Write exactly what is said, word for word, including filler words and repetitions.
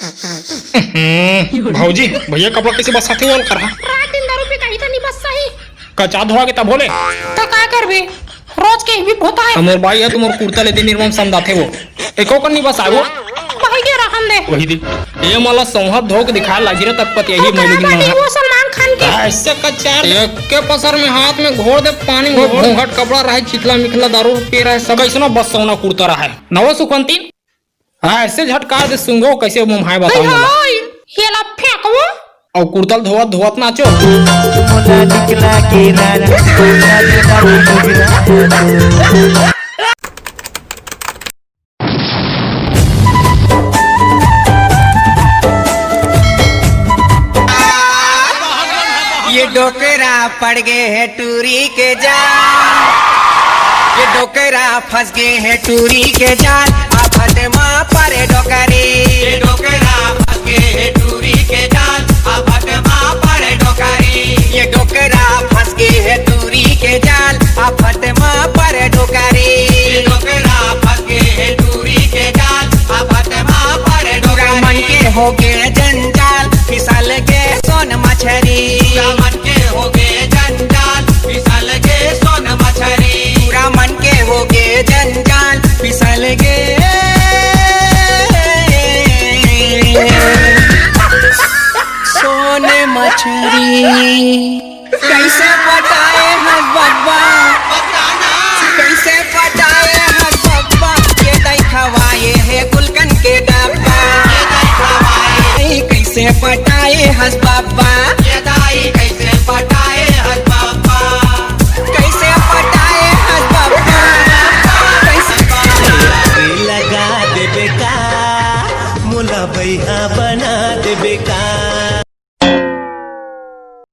हम्म, भौजी, भैया कपड़ा कैसे बसाथे वो करहा? रात दिन दारू पी कहीं तो नहीं बस सही। कचा धोआ के तब होले। तो का करबे? रोज के ही होता है। हमर बाई है, तुमर कुर्ता ले दे, निर्मम समझाथे वो। एको कन नहीं बस आगो। भाई के रहन दे। वही दे। ये मला संहत धोक दिखा लागी रे तक पति यही तो का मैलू बात है, वो सलमान खान के। ऐसे कचा एक के पसर में हाथ में घोर दे पानी में घोर। घूंघट कपड़ा रहे, चिखला मिखला दारू पी रहे, सब ऐसनो बस सोना कुर्ता रहे। नवा सुखवंती। हाँ, ऐसे झटकार दे, सुंगो कैसे मुंह हाय बताऊं मला। हाय, ये ला फेंकवो। अउ कुर्तल धोवत धोवत नाचो। मोला निकला के राजा, ये डोकरा पड़ गे हे टूरी के जाल, ये डोकरा फंस गे हे टूरी के जाल, आफत मा परे डोकरी। ये डोकरा फंस गे हे टूरी के जाल, आफत मा परे डोकरी। ये डोकरा फंस गे हे टूरी के जाल, आफत मा परे डोकरी। ये डोकरा फंस गे हे टूरी के जाल, आफत मा परे डोकरी। मन के हो गे जंजाल, फिसल गे सोन मछरी। पूरा मन के हो गे जंजाल, फिसल गे सोन मछरी। पूरा मन के हो गे जंजाल, फिसल गे सोन मछरी। कैसे पटाए हस बब्बा, कैसे पटाए हस बब्बा, ये दाई खवाए हे गुलकन के डब्बा। ये दाई खवाए। कैसे पटाए हस बब्बा, ये दाई कैसे पटाए हस बब्बा, कैसे पटाए हस बब्बा, कैसे लगा देबे का, मोला बैहा बना देबे का।